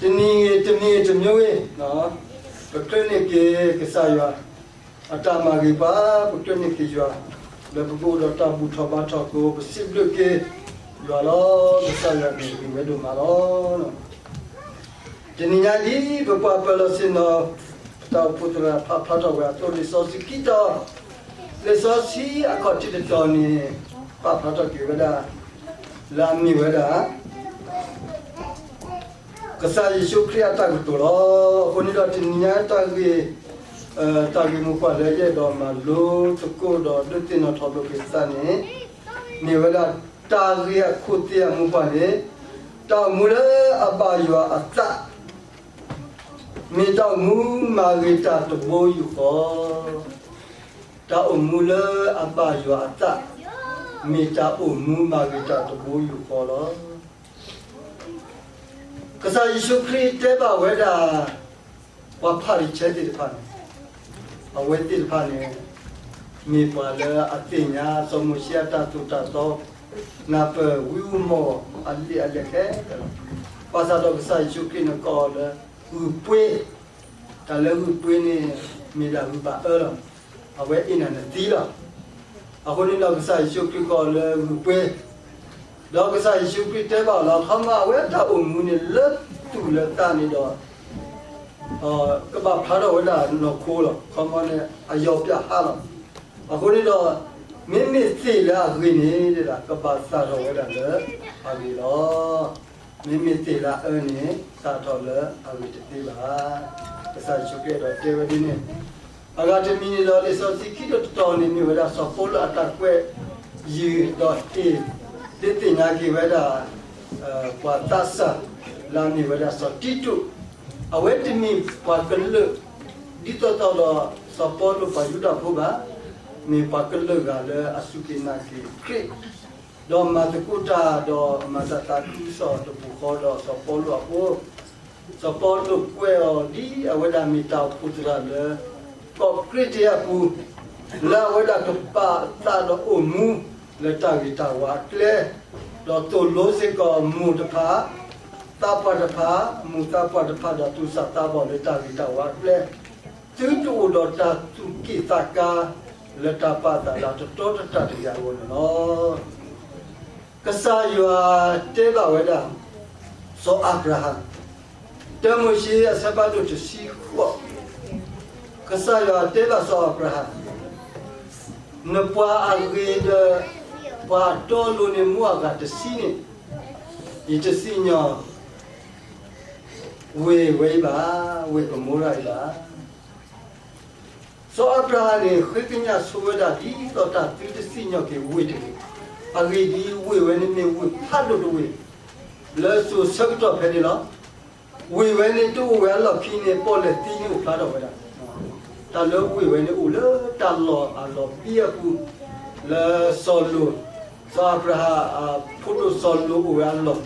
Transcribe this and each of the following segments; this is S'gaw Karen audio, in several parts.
တနံၤဂ့ၤတမံၤဂ့ၤတမံၤဂ့ၤ, ပကြၢးန့ၢ်က့ၤကစၢ်ယွၤအတၢ်မၤဂ့ၤပှၤ, ပကြၢးန့ၢ်က့ၤယွၤ လၢပကအိၣ်ဒီးတၢ်ဘူၣ်ထီၣ်ဘါထီၣ်က့ၤ ပစံးဘျုးက့ၤယွၤလီၤ. ကစၢ်ယွၤန့ၣ်ဂ့ၤဝဲဒိၣ်မးလီၤ. တနံၤညါအံၤ ပပှၤပၢၤလီၢ်ဆ့ၣ်နီၤ ပတၢ်အိၣ်ဖှိၣ်သရၣ်ပာ်ဖျါထီၣ်ဝဲအသိး လံာ်စီဆှံခံတီၤ, လံာ်စီဆှံအခီၣ်ထံးတတီၤန့ၣ် ပာ်ဖျါထီၣ်က့ၤဝဲဒၣ် လၢအမ့ၢ်ဝဲဒၣ် ကစၢ်ယ့ၣ်ၡူးခရံာ်အတၢ်ကတိၤလီၤ. အဃိန့ၣ်ဒီးတနံၤညါတၢ်ဂ့ၢ်, တၢ်ဂ့ၢ်မိၢ်ပှၢ်လၢယအဲၣ်ဒိးမၤလိသကိးဒီးဒုးသ့ၣ်နီၣ်ထီၣ်ဘၣ်က့ၤပသးန့ၣ် မ့ၢ်ဝဲဒၣ်တၢ်ဂ့ၢ်အခိၣ်သ့ၣ်အမိၢ်ပှၢ်န့ၣ် တၢ်အိၣ်မူလၢအဘၣ်ယွၤအသး မ့ၢ်တၢ်အိၣ်မူမၤဂ့ၤတၢ်တဘိယူၢ်ဃီ, တၢ်အိၣ်မူလၢအဘၣ်ယွၤအသး မ့ၢ်တၢ်အိၣ်မူမၤဂ့ၤတၢ်တဘိယူၢ်ဃီလီၤ. ကစၢ်ယ့ၣ်ၡူးခရံာ်တဲဘၣ်ဝဲဒၣ် ပှၤဖၤရံၤၡဲသ့ၣ်တဖၣ်န့ၣ်, အဝဲသ့ၣ်တဖၣ်န့ၣ် မ့ၢ်ပှၤလၢအသ့ၣ်ညါစီၤမိၤၡ့အတၢ်သိၣ်တၢ်သီ နၢ်ပၢၢ်ဝံမီၢ်အလံာ်အလဲၢ်ခဲလၢာ်လီၤ. ဘၣ်ဆၣ်ဒီးကစၢ်ယ့ၣ်ၡူးခရံာ်န့ၣ်ကိးအီၤလၢဂုၢ်ပှ့ၤ, တၢ်လၢဂုၢ်ပှ့ၤန့ၣ် မ့ၢ်ဒၣ်ဂုၢ်ဘၣ်အၢလီၤ. အဝဲအ့ၣ်နၤနသံလီၤ. အဃိန့ၣ်ဒီးကစၢ်ယ့ၣ်ၡူးခရံာ်ကိးအီၤလၢဂုၢ်ပှ့ၤ, ဒီးကစၢ်ယ့ၣ်ၡူးခရံာ်တဲဘၣ်အီၤလီၤ. ခီမီအဝဲတၢ်အိၣ်မူန့ၣ်လၢသူၣ်လၢသးန့ၣ်ဒီး ကဘၣ်ဖျါထီၣ်ဝဲဒၣ်နီၢ်ခိလီၤ. ခီမီန့ၣ် အယီၤပၠးဟါလီၤ. အဃိန့ၣ်ဒီး မ့မ့ၢ်သ့ၣ်လၢအဂ့ၤန့ၣ် ကဘၣ်သၣ်ထီၣ်ဝဲဒၣ်လၢအဂ့ၤလီၤ. မ့မ့ၢ်သ့ၣ်လၢအအၢန့ၣ် သၣ်ထီၣ်လၢအဂ့ၤတသ့ဘၣ်. ကစၢ်ယ့ၣ်ၡူးခရံာ်အဲၣ်ဒိးတဲဝဲဒ်န့ၣ်, အဂၤတမံၤန့ၣ်ဒီး လံာ်စီဆှံခံတီၤတတီၤန့ၣ် မ့ၢ်ဝဲဒၣ်စီၤပီလူးအတၢ်ကွဲးယံၤဒီးဟ့ၣ် ဒုးသ့ၣ်ညါက့ၤဝဲဒၣ် ပှၤသးစၢ် လၢအမ့ၢ်ဝဲဒၣ်စီၤတံတူး, အဝဲတမ့ၢ်ပှၤကလုာ် ဒ်သိးသိးဒီးစီၤပီလူးပှၤယူဒၤဖိဘၣ်, မ့ၢ်ပှၤကလုာ်ဂၤလၢအစူၢ်က့ၤနာ်က့ၤခရံာ်, ဒီးမၤသကိးတၢ်ဒီးမၤတၢ်သးခုကစီၣ်တပူၤဃီဒီးစီၤပီလူးအဃိ, စီၤပီလူးကွဲးအီၤဒ်အဝဲဒၣ်မ့ၢ်တၢ်အိၣ်ဖှိၣ်သရၣ်လၢ ကီၢ်ကရ့တယၤပူၤ, လၢအဝဲဒၣ်ကပာ်အသးဒီးအိၣ်မူလၢတၢ်ဂ့ၤတၢ်ဝါအကျဲ, ဒီးသိၣ်လိစ့ၢ်ကီးမိၢ်တဖၣ် သးပှၢ်တဖၣ်, မိၢ်သးပှၢ်တဖၣ်ဒီးသူၣ်စၢ်သးဘီၣ်လၢတၢ်ဂ့ၤတၢ်ဝါအကျဲ, သုတအိၣ်ဒီးတၢ်သူၣ်က့ၣ်သးကါ လၢတၢ်ပာ်သးလၢတတီတတၢ်တဂ့ၤအဂီၢ်န့ၣ်လီၤ. ကစၢ်ယွၤတဲဘၣ်ဝဲဒၣ် စီၤအၤဘြၤဟၣ်, တၢမိၤၡ့အဆၢဖးဒိၣ်တဆံဃိး, ကစၢ်ယွၤတဲဘၣ်စီၤအၤဘြၤဟၣ်, နပှၤအဂ့ၤဒီး ပှၤအတီအလိၤန့ၣ် မူအဂၤတဆံန့ၣ်, ယတစံၣ်ညီၣ် ဝ့ၢ်ဝဲအံၤဘၣ်, ဝ့ၢ်ကမိရၤအံၤဘၣ်. စီၤအၤဘြၤဟၣ်န့ၣ် ဃ့ကညးဆိဝဲဒၣ် ဒ်သိးတၢ်သုတစံၣ်ညီၣ်က့ၤဝ့ၢ်တဂ့ၤ, အဂ့ၢ်ဒ်အံၤ, ဝ့ၢ်ဝဲန့ၣ်မ့ၢ်ဝ့ၢ်ဖးဒိၣ်တဝ့ၢ် လၢစိၤဆၢကတီၢ်ဖဲန့ၣ်လီၤ. ဝ့ၢ်ဝဲန့ၣ်တအိၣ်ဝဲအလီၢ်ခံန့ၣ် ပီၣ်လဲၣ်သံန့ၣ်အိၣ်ဖျါထီၣ်ဝဲဒၣ်, တၢ်လၢဝ့ၢ်ဝဲန့ၣ်အိၣ်လၢတၢ်လီၢ်အလီၢ်ဘံအပူၤ, လၢစီၤလိာ်, စီၤအၤဘြၤဟၣ်အဖိဒိၣ်စီၤလိာ်အိၣ်ဝဲအလီၢ်,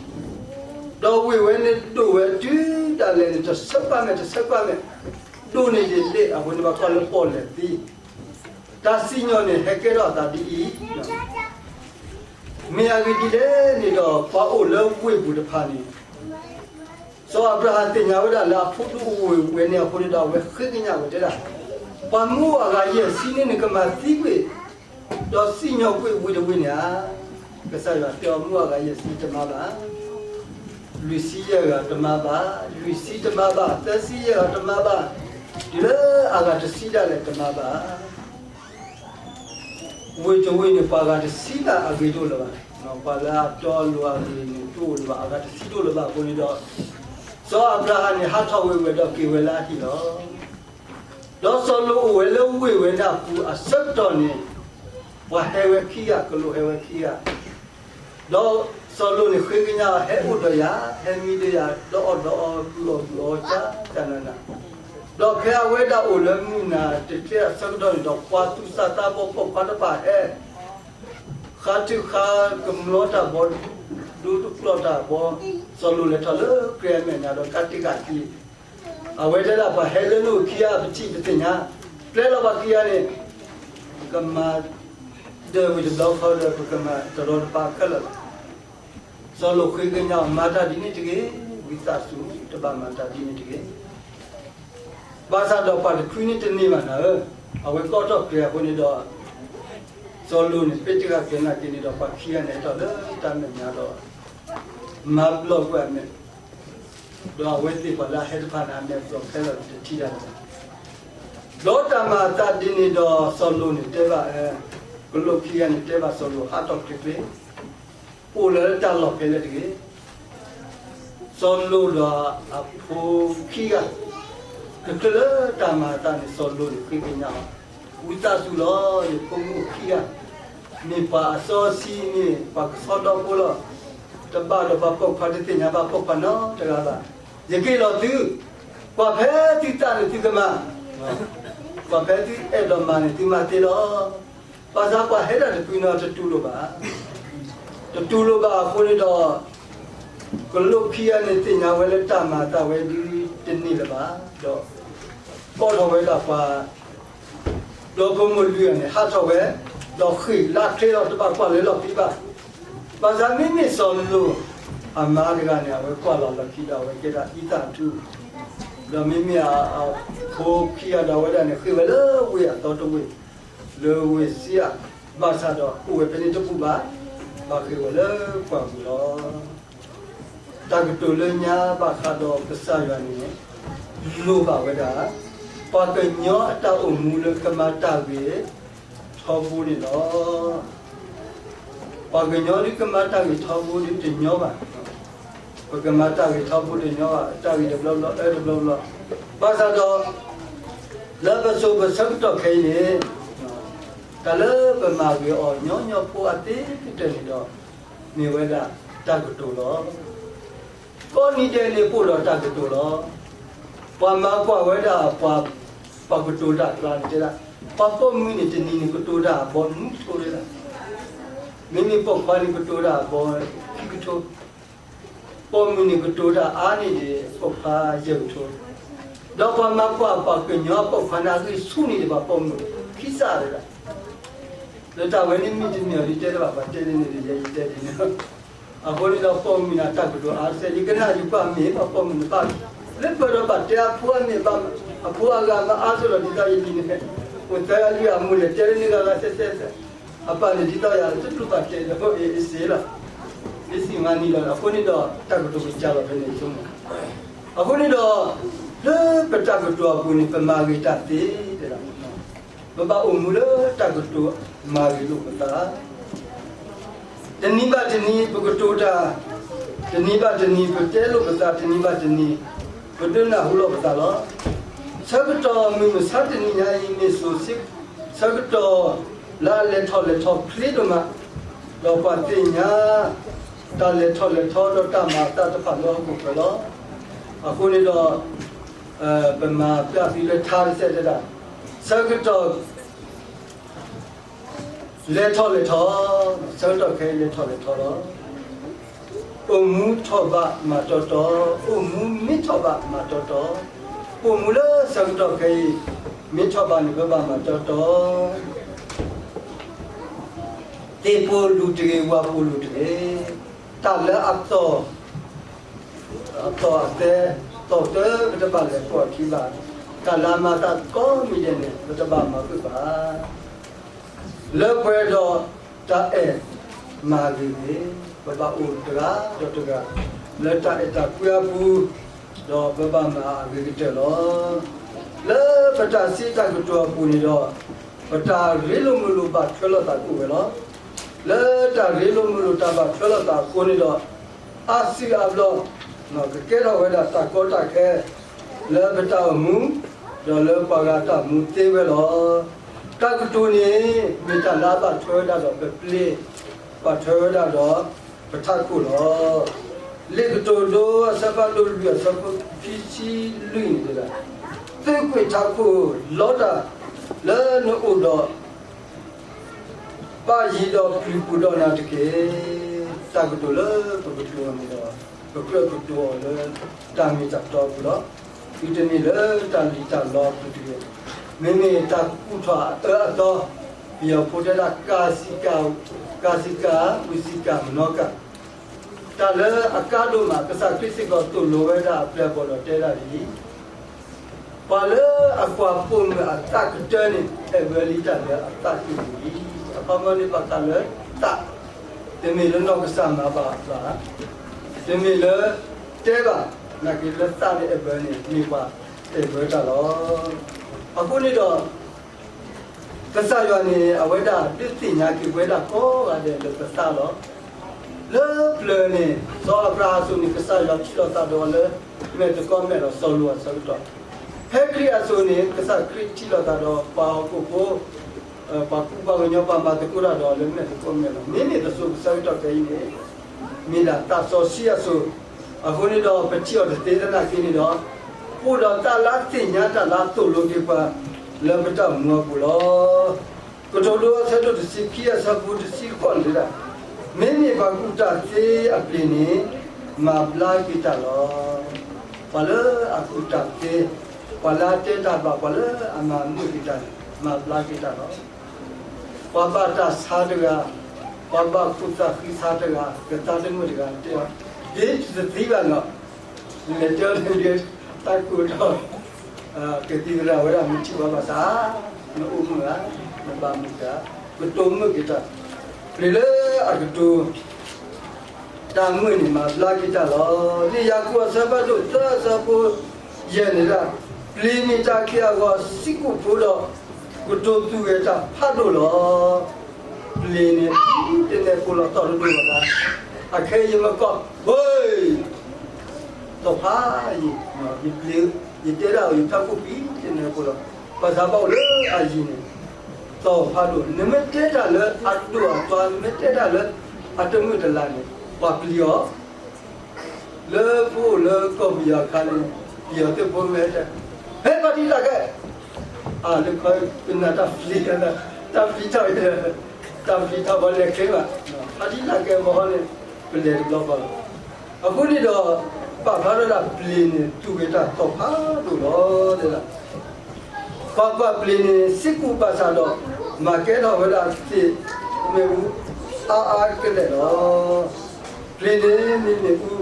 ဒီးဝ့ၢ်ဝဲန့ၣ်ဒိၣ်ဝဲတုၤဒၣ်လဲာ်န့ၣ် တဆၢကွၢ်မဲာ် တဆၢကွၢ်မဲာ်, ဒိၣ်န့ၢ်ဒံးလ့ၣ်, အဃိန့ၣ်ဘၣ်ကွၢ်လၢပီၣ်လဲၣ်သံ, တၢ်စံၣ်ညီၣ်န့ၣ် ဟဲကဲထီၣ်အသးဒ်အံၤ, မ့ၢ်အဂ့ၢ်ဒ်လဲၣ်န့ၣ်ဒီး ပှၤအိၣ်လၢဝ့ၢ်ပူၤတဖၣ်န့ၣ် စီၤအၤဘြၤဟၣ်သ့ၣ်ညါဝဲဒၣ်လၢအဖိဒိၣ်အိၣ်ဝဲန့ၣ်အဃိန့ၣ်ဒီး အဝဲဃ့ကညးဝဲတဲဒၣ်, ပှၤမူအဂၤယဲၢ်ဆံန့ၣ် နကမၤသံကွံာ်, ဒီးစံၣ်ညီၣ်ကွံာ်ဝ့ၢ်တဝ့ၢ်န့ၣ်ဧါ. ကစၢ်ယွၤတဲအီၤ မူအဂၤယဲၢ်ဆံတမၤဘၣ်, လွံၢ်ဆံယဲၢ်ဂၤတမၤဘၣ်, လွံၢ်ဆံတမၤဘၣ်, သၢဆံယဲၢ်ဂၤတမၤဘၣ်, တုၤလၢအဂၤတဆံဒၣ်လဲာ်တမၤဘၣ်. ဝ့ၢ်တဝ့ၢ်န့ၣ် ပှၤဂၤတဆံဘၣ်အဂ့ၤတအိၣ်လၢၤဘၣ်, ပှၤလၢအတီအလိၤအဂ့ၤန့ၣ် တအိၣ်လၢၤဘၣ်, အဂၤတဆံတအိၣ်လၢၤဘၣ်အဃိန့ၣ်ဒီး, စီၤအၤဘြၤဟၣ်န့ၣ် ဟးထီၣ်ဝ့ၢ်ဝဲဒီးက့ၤဝဲလၢအဟံၣ်လီၤ. ဒီးစီၤလိာ်အိၣ်ဝဲလၢဝ့ၢ်ဝဲန့ၣ်အပူၤအဆၢကတီၢ်န့ၣ်, ပှၤဟဲဝဲခံဂၤ, ကလူးဟဲဝဲခံဂၤ, ဒီးစီၤလိာ်န့ၣ်ဃ့ကညး ဟဲအိၣ်ဒီးယၤ, ဟဲမံဒီးယၤ, ဒီးအီၣ်ဒီးအီ, ကုၢ်အီၣ်ကုၢ်အီ, ကနၤနၤ, ဒီးဖဲအဝဲဒၣ်အိၣ်လၢမုၢ်နၤတကဲအဆၢကတီၢ်န့ၣ်ဒီး ပှၤသူၣ်စၢ်သးဘီၣ်ပိာ်ခွါတဖၣ်ဟဲ ဃါထုကဖၣ်ကမျီတၢ်ဘီ, ဒိတကျီၢ်တၢ်ဘီ, စီၤလိာ်လဲၤထီၣ်လၢကျဲအမဲာ်ညါဒီးကးတံာ်ဃာ်ခံ, အဝဲတဲဒၣ် ပှၤဟဲလၢနအိၣ်ခံဂၤ ပထံၣ်ပသ့ၣ်ညါ, ပျဲလီၤပှၤခံဂၤန့ၣ်, ကမၤဒၢးဝံၤတဘျီဃီဒီး ပကမၤတရီတပါခဲလၢာ်လီၤ. စီၤလိာ်ဃ့ကညး မၤတၢ်ဒ်န့ၣ်တဂ့ၤ, ဝံသးစူၤ တဘၣ်မၤတၢ်ဒ်န့ၣ်တဂ့ၤ. ဘၣ်ဆၣ်ဒီးပှၤတဖုန့ၣ်တန့ၢ်ဘၣ်နၤဧၢ, အဝဲကီထီၣ်ကျဲအဃိန့ၣ်ဒီး စီၤလိာ်န့ၣ် ပ့တဂၤကဲနာ်က့န့ၣ်ဒီး ပှၤခံဂၤန့ၣ်ဟဲထီၣ်လၢတၢ်မဲာ်ညါဒီး မၤဘျီၣ်ကွံာ်အမဲာ်, ဒီးအဝဲသ့ၣ်ပှၤလၢအဟဲတဖၣ်န့ၣ် အမဲာ်ဘျီၣ်ခဲလၢာ်တထံၣ်တၢ်လၢၤဘၣ်. ဒီးတၢ်မၤအသးဒ်န့ၣ်ဒီး စီၤလိာ်န့ၣ်တဲဘၣ်, ကလူးခံဂၤန့ၣ်တဲဘၣ်စီၤလိာ် ဟးထီၣ်ချ့ချ့, အိၣ်လၢတၢ်လီၢ်ဖဲလဲၣ်တဂ့ၤ. စီၤလိာ်ဒီးအဖိခံဂၤ တချုးလၢတၢ်မၤအသးန့ၣ် စီၤလိာ်န့ၣ်ဃ့ကညးအီၤ, ဝံသးစူၤလီၤ, ယဖိမုၣ်ခံဂၤ မ့ၢ်ပှၤအစီဆှံ မ့ၢ်ပှၤကဆှီဒီဖိလီၤ. တဘၣ်ဒီးပှၤပိာ်ခွါ တသ့ၣ်ညါဘၣ်ပိာ်ခွါနီတဂၤဘၣ်. ယက့ၤလီၤသု, ကွၢ်ဖဲသုသးန့ၣ်သုကမၤ, ကွၢ်ဖဲသုအဲၣ်ဒိးမၤန့ၣ် သုမၤသ့လီၤ. ဘၣ်ဆၣ်ပှၤဟဲဒၣ်တဖုန့ၣ်တတူၢ်လိာ်ဘၣ်, တတူၢ်လိာ်ဘၣ်အဃိန့ၣ်ဒီး ကလူးခံဂၤန့ၣ်သ့ၣ်ညါဝဲလၢတၢ်မၤအသးဝဲဒ်တန့ၢ်လၢၤဘၣ်ဒီး ကိးထီၣ်ဝဲဒၣ်ပှၤ ဒီဖိမိၢ်လွံၢ်ဂၤန့ၣ် ဟးထီၣ်ဝဲ, ဒီးဃ့ၢ်လၢချ့လီၤ, တဘၣ်ကွၢ်လၢလီၢ်ခံဘၣ်. ဘၣ်ဆၣ်မ့မ့ၢ်စီၤလိာ်အမါတဂၤန့ၣ် အဝဲကွၢ်လီၤလီၢ်ခံဒီး အဝဲကဲဒၣ်အံသၣ်ထူ, ဒီးမ့မ့ၢ်အဖိခံဂၤဒီးအဝဲဒၣ်န့ၣ် ဃ့ၢ်ဝဲလၢဝ့ၢ်အသီတဝ့ၢ်, လၢဝ့ၢ်စံဧၤ, ဘၣ်ဆၣ်ဒီးအိၣ်ဝဲဖဲန့ၣ်တဘူၣ်ဘၣ်, ဘၣ်ဃ့ၢ်ဝဲလၢပှၢ်ပူၤလီၤ. တၢ်ကတိၤလၢညါဘၣ်ဃးဒီးကစၢ်ယွၤန့ၣ် လိၣ်ဘၣ်ဝဲဒၣ် ပှၤကညီအတၢ်အိၣ်မူလၢကမၤတၢ်ဂ့ၤထီဘိန့ၣ်လီၤ. ပှၤကညီဒ်ကမၤတၢ်ဂ့ၤထီဘိဒ်တညီဘၣ်, ပကမၤတၢ်ဂ့ၤထီဘိတညီဘၣ်, တၢ်ဂ့ၤတဘျီဘျီ အၢတဘျီဘျီ, ဘၣ်ဆၣ်ဒီး လၢပစိၤပဆၢကတီၢ်ခဲအံၤန့ၣ် တၢ်လၢပမၤဂ့ၤအီၤညီညီဖိအသ့ကတၢၢ်န့ၣ်ဒီး မ့ၢ်ဝဲဒၣ်တၢ်ကတိၤလီၤ. ကိးနံၤဒဲးန့ၣ်ပအိၣ်ဒီးတၢ်ကတိၤလီၤ. ပှၤမၤကွၢ်ဝဲဒၣ်ပှၤ ပှၤကတိၤတၢ်အကျါန့ၣ်တဲဒၣ်, ပှၤပိာ်မုၣ်န့ၣ်တနံၤန့ၣ်ကတိၤတၢ်အဘီနွံကထိဒၣ်, မ့မ့ၢ်ပိာ်ခွါန့ၣ်ကတိၤတၢ်အဘီခံကထိ, ပိာ်မုၣ်န့ၣ်ကတိၤတၢ်အါန့ၢ်ဒံးပိာ်ခွါယဲၢ်ကထိ, ဒီးပှၤမၤကွၢ်ပှၤကညီအပိာ်ခွါန့ၣ်အဂံၢ်ဆူၣ်န့ၢ်ဒံးပှၤပိာ်မုၣ်ခံစးဒၣ်, လၢတၢ်ဝဲန့ၣ်မ့ၢ်တမ့ၢ်အီၤဒ်တဲတဘၣ် ပှၤတဲဒ်န့ၣ်ဒ်ယဲယတဲဒ်န့ၣ် အဃိန့ၣ်ဒီးပိာ်မုၣ်န့ၣ်တၢ်ကတိၤအါတစဲး ယကနၣ်ယကွၢ်မ့ၢ်ဘၣ်ပိာ်မုၣ်န့ၣ်ဘၣ်, လၢပှဲၤဒီးဘၣ်တဲအဖိအမ့ၢ်ဘၣ်, အဖိအဂၤမၤအါဆိလီၤဒ်သိးယလံၤန့ၣ်, အိၣ်သၢဂၤလွံၢ်ဂၤအမိၢ်လဲၤတဲလၢန့ၣ်ဂၤဂၤစဲးစဲးစဲး, အပၢ်န့ၣ်ဒ်သိးယၤတတူၢ်ဘၣ်တဲဒီးအ့ၣ်စ့လီၤ, အ့ၣ်စ့မၤနံၤလီၤ, အဃိန့ၣ်ဒီးတၢ်ကတိၤကစၢ်လီၤဖဲန့ၣ်ဆိကမိၣ်, အဃိန့ၣ်ဒီး လၢပတၢ်ကတိၤအပူၤန့ၣ် ပမၤဂ့ၤတၢ်သ့တဲဒၣ် ပဘၣ်အိၣ်မူလၢတၢ်ကတိၤမၤဂ့ၤလိာ်ပသး, တနံၤဘၣ်တနံၤပကတိၤတၢ်, တနံၤဘၣ်တနံၤ ပတဲလိာ်ပသး, တနံၤဘၣ်တနံၤ ပဒုးနၢ်ဟူလိာ်ပသးလီၤ. ဆၢကတီၢ်မုၢ်မဆါတနံၤညါအံၤ မ့ၢ်စိၤဆ့ ဆၢကတီၢ်လၢအလဲၤထီၣ်လဲၤထီချ့ဒိၣ်မး, ဒီးပှၤသ့ၣ်ညါ တၢ်လဲၤထီၣ်လဲၤထီဒီးတၢ်မၤအသးတဖၣ်လၢဟီၣ်ခိၣ်ချၢလီၤ. အဃိန့ၣ်ဒီး ပမၤပျၢ်သုလၢထါတစဲးတဲဒၣ်, ဆၢကတီၢ် လဲၤထီၣ်လဲၤထီ, ဆၢကတီၢ်ခဲအံၤလဲၤထီၣ်လဲၤထီလီၤ. အိၣ်မူထီၣ်ဘးမၤတီတီ, အိၣ်မူမ့ၢ်ထီၣ်ဘးမၤတီတီ, အိၣ်မူလၢဆၢကတီၢ်ခဲအံၤ မ့ၢ်ထီၣ်ဘးန့ၣ် ပဘၣ်မၤတီတီ သ့ၣ်ပူၤလူၤတဂ့ၤ, ဝၣ်ပူၤလူၤတဂ့ၤ, တၢ်လၢအသီၣ် အသီၣ်အသဲ သီၣ်တၢ် ပတဘၣ်လဲၤပိာ်အခံဘၣ်, တၢ်လၢအမၤသးကိးမံၤဒဲးန့ၣ် ပတဘၣ်မၤဃုာ်ဘၣ်. လၢပှဲၤဒီးတၢ်အဲၣ်မၤဂ့ၤဂ့ၤ, ပဘၣ်အိၣ်တဂၤဒီးတဂၤ လၢတၢ်အဲၣ်တၢ်ကွံအပူၤ, ဒီးပဘၣ်မၤအဂ့ၤကတၢၢ်လီၤ. လၢပတၢ်စံးတၢ်ကတိၤအပူၤန့ၣ်ဒီး ပတၢ်ရ့လိာ်မုာ်လိာ်ဘၣ်ထွဲလိာ်သးကအိၣ်ဝဲလီၤ. လၢတၢ်ရ့လိာ်မုာ်လိာ်တၢ်ဘၣ်ထွဲလိာ်သးအဃိန့ၣ်ဒီး အါစုအါဘျီ ကကဲထီၣ်ဝဲဒၣ်တၢ်ကီတၢ်ခဲ လၢပတၢ်အိၣ်မူ ဒီးလၢပှၤဂၤတၢ်အိၣ်မူသ့ဝဲလီၤ. တၢ်ကတိၤန့ၣ် မ့ၢ်တၢ်လၢအဘၣ်ထွဲဝဲဒၣ်ဒီးပပျ့ၤ, ဘၣ်ထွဲဝဲဒၣ်ဒီးပထးခိၣ်လီၤ. လံာ်ကတိၤဒိ အဆၢဖးဒိၣ်လွံၢ် အဆၢဖိခံဆံလွံၢ်န့ၣ်တဲဒၣ်, သုးကွံာ်ထးခိၣ်လီတၢ်လၢနအိၣ်ဒီး ဘၣ်ယံၤဒီးပျံၤပူၤဒီးနၤတက့ၢ်. တၢ်ကတိၤလၢပကတိၤအီၤန့ၣ်ဒီး ပကြၢးကတိၤအီၤလၢတၢ်မ့ၢ်တၢ်တီအပူၤလီၤ. သုတမ့ၢ်လၢတၢ်လံၣ်တၢ်လီအပူၤတဂ့ၤ. မ့မ့ၢ်တၢ်ကူၣ်ထီၣ်အအၢအသီ, ပယီၤဖိတဲဒၣ် ကၤစံကၤ, ကၤစံကၤ, ဝံစံကၤ, မနီကၤ တၢ်လၢအကါဒိၣ်မး ကစၢ်ခရံာ်စ့ၢ်ကီးသိၣ်လိဝဲဒၣ်အပျဲၢ်အဘီၣ်ဒီးတဲဒၣ်ဒ်အံၤ, ပှၤလၢအကွၢ်ပိာ်မုၣ်အသးကတၢၢ်န့ၣ် အဲၣ်ဘၢလံတၢ်လၢအသးကံၢ်ပူၤလံ. အခီပညီန့ၣ် ဘၣ်ဃးလၢသး, တမ့ၢ်လၢနီၢ်ကစၢ်မၤဘၣ်ဘၣ်, တမ့ၢ်လၢတဲဘၣ်, နာ်က့လၢသးန့ၣ်အဲၣ်ဘၢန့ၣ် မ့ၢ်ပှၤအဲၣ်ဘၢတၢ်လီၤ. အဃိန့ၣ်ဒီး ကစၢ်ယွၤန့ၣ် အဝဲဒၣ်ဒုးသ့ၣ်ညါက့ၤဝဲဒၣ်ကိးဂၤဒဲးလၢပသးလီၤ. လၢပျၢၤန့ၣ် စီၤအၤဘြၤဟၣ်အစိၤန့ၣ် ကစၢ်ယွၤထံၣ်လိာ်သးဒီးအီၤလၢ မဲာ်သကိးမဲာ်ဒီးစီၤလၤအဆၢကတီၢ်, ဖဲခရံာ်အစိၤန့ၣ် ကစၢ်ခရံာ်ထံၣ်လိာ်သးဒီးပှၤဟီၣ်ခိၣ်ဖိ ပှၤကူပှၤကညီ ပှၤမၤသကိးတၢ်ဒီးအီၤလၢမဲာ်သကိးမဲာ်လီၤ. မ့မ့ၢ်တစိၤကစၢ်ကတီၢ်ခဲအံၤန့ၣ် မ့ၢ်ဒၣ်သးစီဆှံအစိၤ, အဃိန့ၣ်ဒီးပထံၣ်အီၤတသ့သနာ်က့န့ၣ်ဒီး အိၣ်ဒီးတၢ်လၢသ့ၣ်ညါတၢ်လၢသိၣ်လိက့ၤပှၤလၢပတၢ်အိၣ်မူအပူၤလီၤ. ကတိၤဒိအဆၢဒိၣ်တဆံခံအဆၢဖိတဆံဃိးန့ၣ်ဒၣ်, မ့မ့ၢ်ပှၤကူၣ်တၢ်သ့အပျ့ၤန့ၣ် မၤဘျါက့ၤတၢ်လီၤ. ပှၤလၢအကူၣ်တၢ်သ့, ပှၤလၢအတဲတၢ်ဘၣ်, ပှၤလၢအမၤမုာ်က့ၤတၢ်န့ၣ် မၤဘျါက့ၤတၢ်လီၤ. ပှၤဘၣ်တၢ်ဆါတဂၤ, ပှၤဘၣ်ခိၣ်သးဃံဆါတဂၤ, ကသါတမုာ်တဂၤတဲအီၤ, ဒ်တသံဘၣ်နီၤ, နလဲၤတဲအီၤန့ၣ် တၢ်ကိၢ်ထီၣ်, ကသံၣ်သရၣ်ဝဲဒၣ်မ့ၢ်ထံၣ်ဘၣ်ဘၣ်ဆၣ်, နအိၣ်မုာ်ဧါ, နဘၣ်မုာ်ဧါ, ကတိၤမုာ်က့ၤတၢ်, ပျ့ၤလၢအကတိၤ တၢ်မုာ်န့ၣ် မၤဘျါက့ၤတၢ်လီၤ. လံာ်ယၤကိာ်အဆၢဖးဒိၣ်သၢအဆၢဖိယဲၢ်န့ၣ်ဒၣ်, ပျ့ၤန့ၣ်တၢ်က့ၢ်အဂီၤစံးကိၣ်ဖိဒီး ကတိၤသူၣ်ဂဲၤတၢ်ဖးဒိၣ်လီၤ. ပျ့ၤန့ၣ် တနဲၣ်ပိၢ်လီၤတီၢ်တဒိၣ်လီၤသး, အခဲအံၤယမ့ၢ်ကိး, ဝ့ၢ်, သီၣ်ဖးယံၤ, ယပျ့ၤ, ယတဲဒၣ်အီၤ ယထးခိၣ်ပံၤတနဲၣ်ပိၢ်လီၤ, ဘၣ်ဆၣ်ဘၣ်အိၣ်လၢအယံၤန့ၣ် သီၣ်ဖးဒိၣ်, နမ့ၢ်တဲတၢ်လၢအဒိၣ်အသွါ, နမ့ၢ်တဲတၢ်လၢအတမုာ်တလၤန့ၣ် ပှၤပျံၤအီၤ, လၢပအိၣ်လၢကီၢ်ပယီၤအခါန့ၣ် ပယီၤသုးဖိမ့ၢ်တဲ, ဟဲ ဖါတံၣ်လၢ်ကဲ, အၢ လၢခီကနၣ်တၢ်ပျံၤ, တၢ်ပျံၤထီၣ်, တၢ်ပျံၤထီၣ်ပလဲၤချ့ဘၣ်, ဖါတံၣ်လၢ်ကဲမ့ၢ်ဟီန့ၣ် ပလဲၤတဘျီဃီလီၤ. အဃိန့ၣ်ဒီး ပာ်ဖျါထီၣ်ဒၣ်ပျ့ၤန့ၣ် သူၣ်ဂဲၤတၢ်သီၣ်ဖးဒိၣ်လီၤ. ပှၤကွၢ်ပျ့ၤန့ၣ် စံးကိၣ်ဘၣ်ဆၣ်ဒီး မၤကဲထီၣ်ဝဲဒၣ်သ့ၣ်မ့ၣ်အူအါအါကလဲာ်လီၤ. ပျ့ၤန့ၣ်မ့ၢ်မ့ၣ်အူ,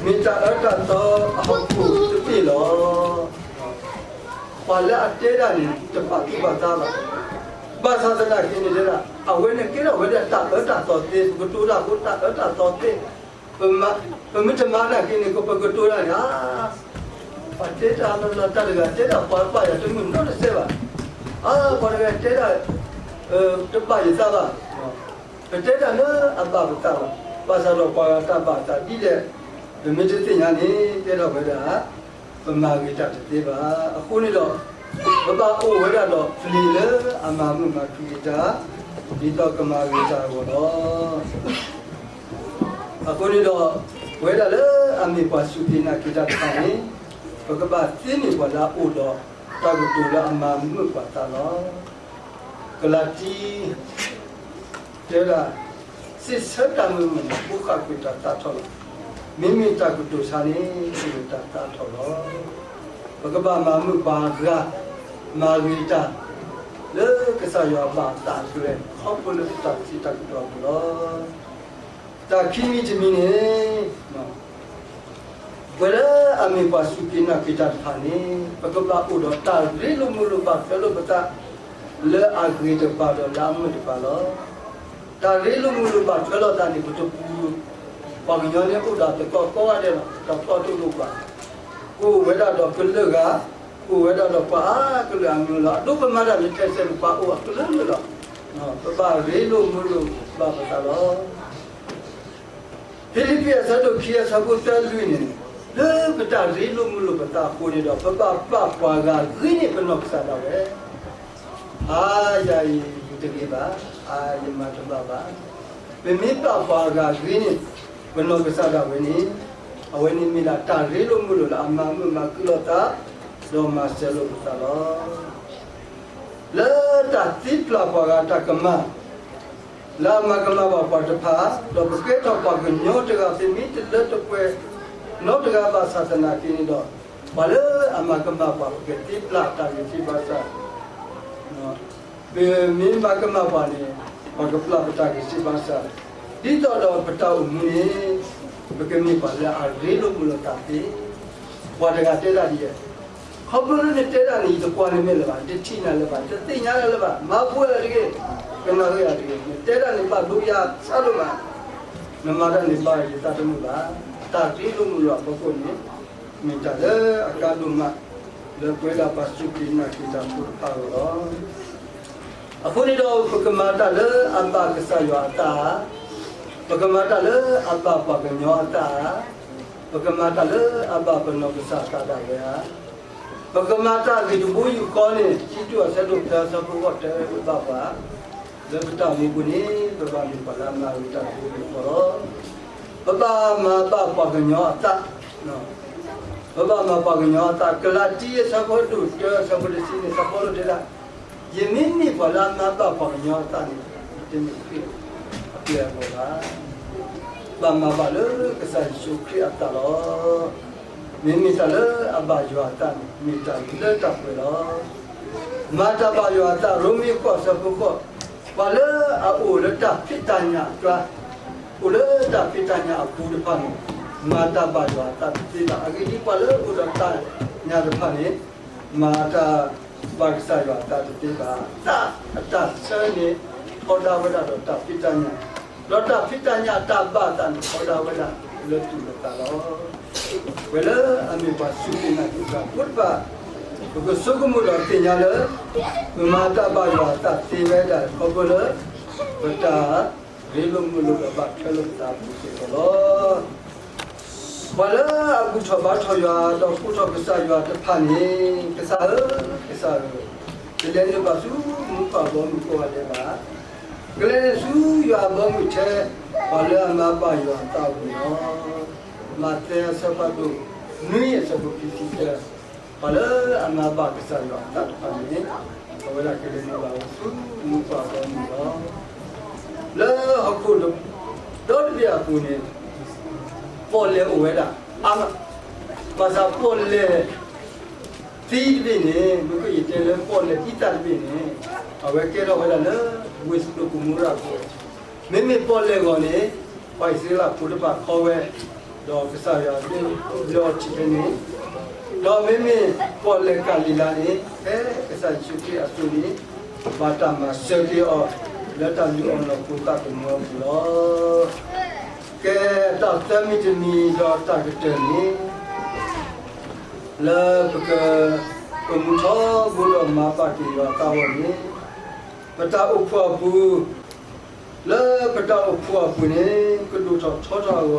မ့ၢ်တၢ်အၢတၢ်သီအဟီၣ်ခိၣ်တဘ့ၣ်လီၤ. ပှၤလၢအတဲတၢ်န့ၣ် တပာ်သူၣ်ပာ်သးဘၣ်. ဘၣ်ဆၣ်သနာ်က့န့ၣ်တဲဒၣ် အဝဲန့ၣ်ကဲထီၣ်ဝဲဒၣ်တၢ်အၢတၢ်သီသ့, ပကတိၤတၢ်အဃိတၢ်အၢတၢ်သီသ့, ပမ့ၢ်တမၤနာ်က့န့ၣ် ပကတိၤတၢ်န့ၣ် အါ, ပှၤတဲတၢ်လီၤလီၤ တၢ်တဂၤတဲဒၣ် ပှၤဘၣ်ယၤတမုာ်နီတစဲးဘၣ်. အါ, ပှၤတဂၤတဲဒၣ် တဘၣ်ယသးဘၣ်. ပတဲတၢ်လၢအဘၣ်ပသးဘၣ်. ဘၣ်ဆၣ်ဒီးပှၤဂၤတၢ်ဘၣ်အသးဒ်လဲၣ် ပမ့ၢ်တသ့ၣ်ညါန့ၣ် ကဲထီၣ်ဝဲဒၣ် ပမၤဂ့ၤတၢ်တသ့ဘၣ်. အဃိန့ၣ်ဒီး ပဘၣ်အိၣ်ဝဲဒၣ်ဒီးပျ့ၤလၢအမၤမုာ်မၤခုၣ်က့ၤတၢ် ဒ်သိးကမၤဂ့ၤတၢ်အဂီၢ်လီၤ. အဃိန့ၣ်ဒီး ပဝဲဒၣ်လၢအမ့ၢ်ပှၤစူၢ်က့ၤနာ်က့ၤတၢ်တဖၣ်န့ၣ် ပကဘၣ်သ့န့ၢ်ပှၤလၢအအိၣ်ဒီးတၢ်ကတိၤလၢအမၤမုာ်ပှၤသးလီၤ. ကလၤတံ တဲဝဲဒၣ်, စံးဆၢတၢ်မုာ်မုာ်န့ၣ် ဘိးဃၣ်ကွံာ်တၢ်သးထီၣ်လီၤ. မ့မ့ၢ်တၢ်ကတိၤဆါန့ၣ် စံးဝဲတၢ်သးထီၣ်လီၤ. ပကဘၣ်မၤမုာ်ပှၤဂၤ, မၤဂ့ၤတၢ် လၢကစၢ်ယွၤဘၣ်သးအကျဲ ခီဖျိလၢပတၢ်စံးတၢ်ကတိၤအပူၤလီၤ. တၢ်ခံမံၤတမံၤန့ၣ် ပဝဲလၢအမ့ၢ်ပှၤစူၢ်က့ၤနာ်က့ၤတၢ်တဖၣ်န့ၣ် ပကဘၣ်အိၣ်ဒီးတၢ်ရ့လိာ်မုာ်လိာ်ဘၣ်ထွဲလိာ်ပသး လၢအဂ့ၤတကပၤဒီးလၢအမုာ်တကပၤလီၤ. တၢ်ရ့လိာ်မုာ်လိာ်ဘၣ်ထွဲလိာ်သးန့ၣ် ပတပူၤ ပှၤကညီန့ၣ်အိၣ်ဒီးသကိးကိးဂၤဒဲးလီၤ. တၢ်ဖျီၣ်ထူလိာ်ပှၤ ကအိၣ်ဝဲဒၣ်ဒီးကလုာ်ဂၤ, ကအိၣ်ဝဲဒၣ်ဒီးပှၤအါကလုာ်အမံၤလီၤ. အဒိပမၤတၢ်န့ၣ် ထဲစဲးန့ၣ် ပှၤအိၣ်အကလုာ်လၢာ်လီၤ. ပဘၣ်ရ့လိာ်မုာ်လိာ်ဘၣ်ပသးလီၤ. ဖံလံးပံးအဆၢဒိၣ်ခံအဆၢဖိသၢလွံၢ်န့ၣ်, လၢပတၢ်ရ့လိာ်မုာ်လိာ်ပသးအဃိန့ၣ်ဒီး ပဘၣ်ပာ်ပှၤဂၤဂ့ၤန့ၢ်ပနီၢ်ကစၢ်ဒၣ်ဝဲ, အါ ယၤအံၤယတဂ့ၤဘၣ်, အါ ယမၤတဘၣ်ဘၣ်. ပမ့ၢ်ပာ်ပှၤဂၤဂ့ၤန့ၢ် ပနီၢ်ကစၢ်ဒၣ်ဝဲန့ၣ်, အဝဲန့ၣ်မ့ၢ်ဒၣ်တၢ်ရ့လိာ်မုာ်လိာ်လၢအမၤမုာ်မၤခုၣ်လိာ်သး, ဒီးမၤစၢၤလိာ်ပသးလီၤ. လၢတၢ်သံပျၢ်ပှၤဂၤတၢ်ကမၣ် လၢအမၤကမၣ်ဘၣ်ပှၤတဖၣ်, ဒီးပကဲထီၣ်ပှၤကညီတဂၤ ပမ့ၢ်တလၢတပှဲၤနီတဂၤဘၣ်ဆၣ်သနာ်က့န့ၣ်ဒီး, ပှၤလၢအမၤကမၣ်ပှၤ ပကသံပျၢ်တၢ်ဂ့ၢ်သ့ၣ်ဘၣ်ဆၣ်, ပမ့ၢ်မၤကမၣ်ပှၤန့ၣ်, ပှၤကပျၢ်ပတၢ်ဂ့ၢ်သ့ၣ်ဘၣ်ဆၣ်, ဒ်သိးဒီးပတၢ်အိၣ်မူန့ၣ် ပကမ့ၢ်ပှၤလၢအရ့လိာ်မုာ်လိာ်သးသ့, ပှၤတဂၤတဲဒၣ်ဒ်လဲၣ်, ခီဖျိလၢနတဲဒၣ်န့ၣ် ယတကွၢ်နမဲာ်လၢၤဘၣ်, တထံၣ်နၤလၢၤဘၣ်, တသ့ၣ်ညါနၤလၢၤဘၣ်, မၤပှဲၤလီၤတဂ့ၤ, ကနၣ်ဂ့ၤယၤတဂ့ၤ, နတဲဒၣ်န့ၣ်ဘၣ်ဒိယၤဆါဒိၣ်မး, နမၤတၢ်န့ၣ်ဘၣ်ယသးတမုာ်ဘၣ်. တၢ်ရ့လိာ်မုာ်လိာ်အဖီခိၣ်န့ၣ် မ့ၢ်တၢ်လၢအကါဒိၣ်မး လၢပဝဲဒၣ်ပှၤစူၢ်က့ၤနာ်က့ၤတၢ်ဖိတဖၣ်အဂီၢ်လီၤ. အဃိန့ၣ်ဒီး ပကမၤတၢ်လၢအဘၣ်ကစၢ်ယွၤအသး, ပကမၤတၢ်လၢအဘၣ်ပှၤကညီအသးဧါ, ပကမၤတၢ်လၢအဘၣ်ပနီၢ်ကစၢ်အသးဒၣ်ဝဲဧါ, ပကမၤတၢ်ဂ့ၢ်တဘိယူၢ်ဃီန့ၣ် ခံတူၢ်အဆၢဒိၣ်သၢအဆၢဖိဃိးတဲဘၣ်ပှၤ လၢပတၢ်အိၣ်မူပူၤန့ၣ် ပဘၣ်မ့ၢ်ပှၤလၢအမၤဂ့ၤတၢ်တဘိယူၢ်ဃီလီၤ. ပဘၣ်မၤဘၣ်ပှၤကညီအသး, ပဘၣ်မၤပှၤကညီအသး, ကလၤတံအဆၢဖိဒိၣ်တၢအဆၢဖိတဆံန့ၣ် စီၤပီလူးတဲဒၣ်, ယမ့မ့ၢ်ပှၤလၢအမၤဘၣ်ပှၤကညီအသးန့ၣ် တမ့ၢ်ခရံာ်အပျဲၢ်အဘီၣ်ဘၣ်. ဘၣ်မၤဘၣ်လၢကစၢ်ယ့ၣ်ၡူးခရံာ်အသးလီၤ. မ့မ့ၢ်တၢ်လၢအဘၣ်ယွၤအသးန့ၣ် မ့ၢ်တၢ်လၢတၢ်ပှဲၤလီၤ. မၤတၢ်ဘၣ်ယွၤအသး, ရိမ့ၤဃိးအဆၢဖိဃိး, ပှၤလၢအအိၣ်လၢတၢ်ဖံးတၢ်ညၣ်အကျါ, အိၣ်လၢတၢ်ဖံးတၢ်ညၣ်အပူၤတဖၣ်န့ၣ် မၤတၢ်ဘၣ်ယွၤအသးတသ့ဘၣ်. အဂ့ၢ်ဒ်အံၤ, ပှၤလၢအအိၣ်ဒီးတၢ်ညၣ်တဖၣ်န့ၣ် မၤတၢ်ဘၣ်ကစၢ်ယွၤအသးတသ့ဘၣ်. သးအတၢ်ဆၢန့ၣ် ထီဒါဝဲဒၣ်ဒီးတၢ်ဖံးတၢ်ညၣ်, ဒီးတၢ်ဖံးတၢ်ညၣ်အတၢ်ဘၣ်အသးန့ၣ် ထီဒါဝဲဒၣ်လၢသူၣ်လၢသးလီၤ. ပဝဲလၢအမ့ၢ်ပှၤစူၢ်က့ၤနာ်က့ၤတၢ်ဖိတဖၣ်, ပကဆိကမိၣ်ဒီးသ့ၣ်ညါလၢ ပမၤတၢ်ဘၣ်ယွၤအသးသ့ဝဲဒၣ် ခီဖျိလၢ ပတၢ်ရ့လိာ်မုာ်လိာ်ဒီးဘၣ်ထွဲလိာ်ပသးအပူၤစ့ၢ်ကီးလီၤ. ပှၤလၢအဘူၣ်ထီၣ်ဘါထီၣ်ယွၤ ဒီးကိးထီၣ်ကစၢ်ယွၤတဖၣ်န့ၣ်, ကစၢ်ဧၢ, ကစၢ်ဧၢ, တလဲၤနုာ်ဘၣ်ဆူမူခိၣ်အဘီအမုၢ်ကိးဂၤဒဲးဘၣ်. ကလဲၤနုာ်ဆူယွၤအဘီအမုၢ်ထဲ ပှၤလၢအမၤဘၣ်ယွၤအသးအဂီၢ်န့ၣ်လီၤ. မးသဲအဆၢဖးဒိၣ်နွံအဆၢဖိခံဆံတၢ, ပှၤလၢအမၤဘၣ်ကစၢ်ယွၤအသးတဖၣ်န့ၣ် အဝဲဒၣ်ကလဲၤနုာ်ဘၣ်ဆူမူခိၣ်အဘီအမုၢ်လီၤ. လၢဟီၣ်ခိၣ်ဒီတဘ့ၣ်အပူၤန့ၣ် ပီၣ်လဲၣ်အိၣ်ဝဲဒၣ်အါမး, ဘၣ်ဆၣ်ပီၣ်လဲၣ်သံတဘ့ၣ်န့ၣ် မ့ၢ်ကယတဲလၢပီၣ်လဲၣ်သံသၣ်တဘ့ၣ်န့ၣ် အဝဲကဲထီၣ်ဝဲဒၣ်လၢ ဝ့ၢ်စဒိၣ်ကမိရၤအပူၤ, မ့မ့ၢ်ပီၣ်လဲၣ်အဂီၢ်န့ၣ် ပှၤအံၣ်စရ့လးဖိတဖၣ်ခီဝဲ, ဒီးကစၢ်ယွၤဒုးဘျၢအီထံးဖဲန့ၣ်, ဒီးမ့မ့ၢ်ပီၣ်လဲၣ်ကၤလံၤလါန့ၣ် ဖဲကစၢ်ယ့ၣ်ၡူးခရံာ်အစိၤန့ၣ် ဘၣ်တၢ်မၤစၢၤက့ၤအီၤ လၢတၢ်လုၢ်အီၣ်နီၢ်ခိသးသမူအပူၤလီၤ. ကဲတၢ်သၢမံၤတမံၤဒီးတၢ်ကတၢၢ်န့ၣ် လၢပက ပမူထီဘိဒီးမၤဘၣ်က့ၤယွၤအသးအဂီၢ်န့ၣ် ပတၢ်အိၣ်ဖှိၣ်အပူၤ, လၢပတၢ်အိၣ်ဖှိၣ်အပူၤန့ၣ် ကဒိၣ်ထီၣ်ထီထီၣ်အဂီၢ်န့ၣ်